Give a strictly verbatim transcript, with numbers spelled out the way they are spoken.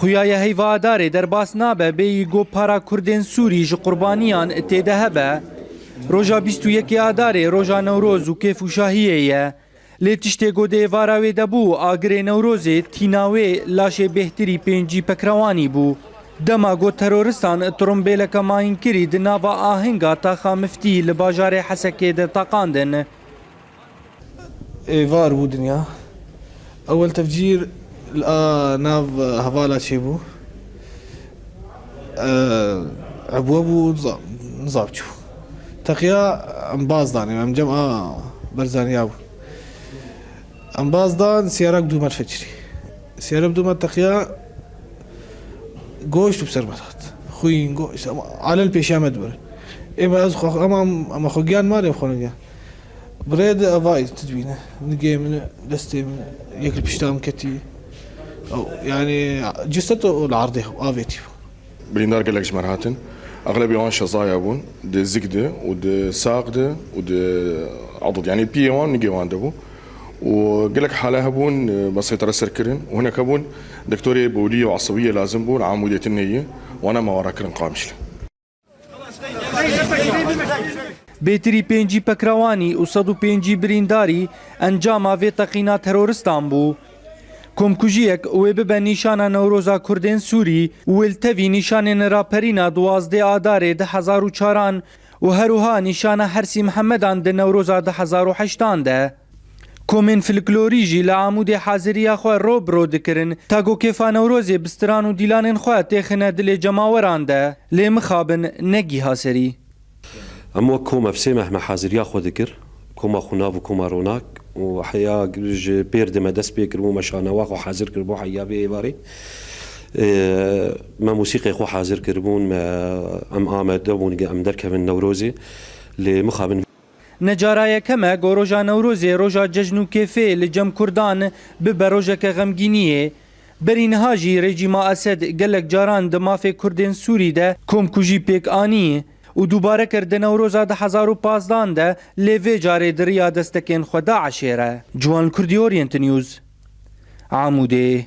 Xuya ye heyva Adarê derbas nabe bêyî ku para Kurdên Sûrî ji qurbaniyan tê de hebe. Roja bîst û yekê Adarê roja Newroz û kêf û şahiyê ye. Lê tiştê ku di êvara wê de bû, agirê Newrozê tîna wê laşê Bêhtirî Pêncî Pekrewanî bû. Dema ku teroristan trumbêleke mayînkirî di nava ahinga taxa Miftî li bajarê Hesekê de taqandin. Êvar bû dinya. Ewel tevcîr li a nav hevala çêbû. Ebwe bû, niza-, nizav çû. Teqiya em baz danê, em cem a Berzaniya bû. Em baz dan, siyarak dû me feçirî. Siyarak dû me teqiya goşt û ser me hat. Xwîn, goşt, ama alel pêşiya me dibir. Ê me ez xwe, ama, ama xwe giyan mare xwe giyan. Birê de evay, tu dibîne. Nigê min, destê min, yek li pişta min ketî. Ew, yani, ciset û li erdê avêtî bû. Birîndar gelek ji me re hatin. Exlebê wan şezaya bûn, di zik de û di saq de û di adud. Yani piyê wan nigê wan de bû. Û gelek hale hebûn, me seytara ser kirin. Û hinek hebûn, doktorê bowliyê û esibiyê lazim bûn, Amûdê tune ye. Wana me wan re kirin Qamişlî. Bêtirî pêncî Pekrewanî û sed û pêncî birîndarî encama vê teqîna teroristan bû. Komkujiyek wê bibe nîşana Newroza Kurdên Sûrî û wê li tevî nîşanên raperîna duwazdeh Adarê du hezar û çaran û her wiha nîşana Hersî Mihemedan di Newroza du hezar û heştan de. Komên folklorî jî li Amûdê haziriya xwe ro bi ro dikirin, ta ku kêfa Newrozê bi stiran û dîlanên xwe têxine dilê cemaweran de, lê mixabin negiha serî. Em wek kom ev sê meh me haziriya xwe dikir, koma xwe nav û koma ronak û heya ji pêr de me dest pê kiribû, me şanewa xwe hazir kiribû heya vê êvarê. Ê, me musîqê xwe hazir kiribûn, me, em amade bûn, em derkevin Newrozê, lê mixabin. Ne cara yekem e ku roja Newrozê roja cejn û kêfê li cem Kurdan bibe rojeke xemgîniyê. Berî niha jî rejîma Esed gelek caran di mafê Kurdên Sûrî de komkujî pêk anî û dubare kir di Newroza du hezar û pazdan de, lê vê carê di riya destekên xwe DAIŞê re. Ciwan Kurdî, Orient News, Amûdê.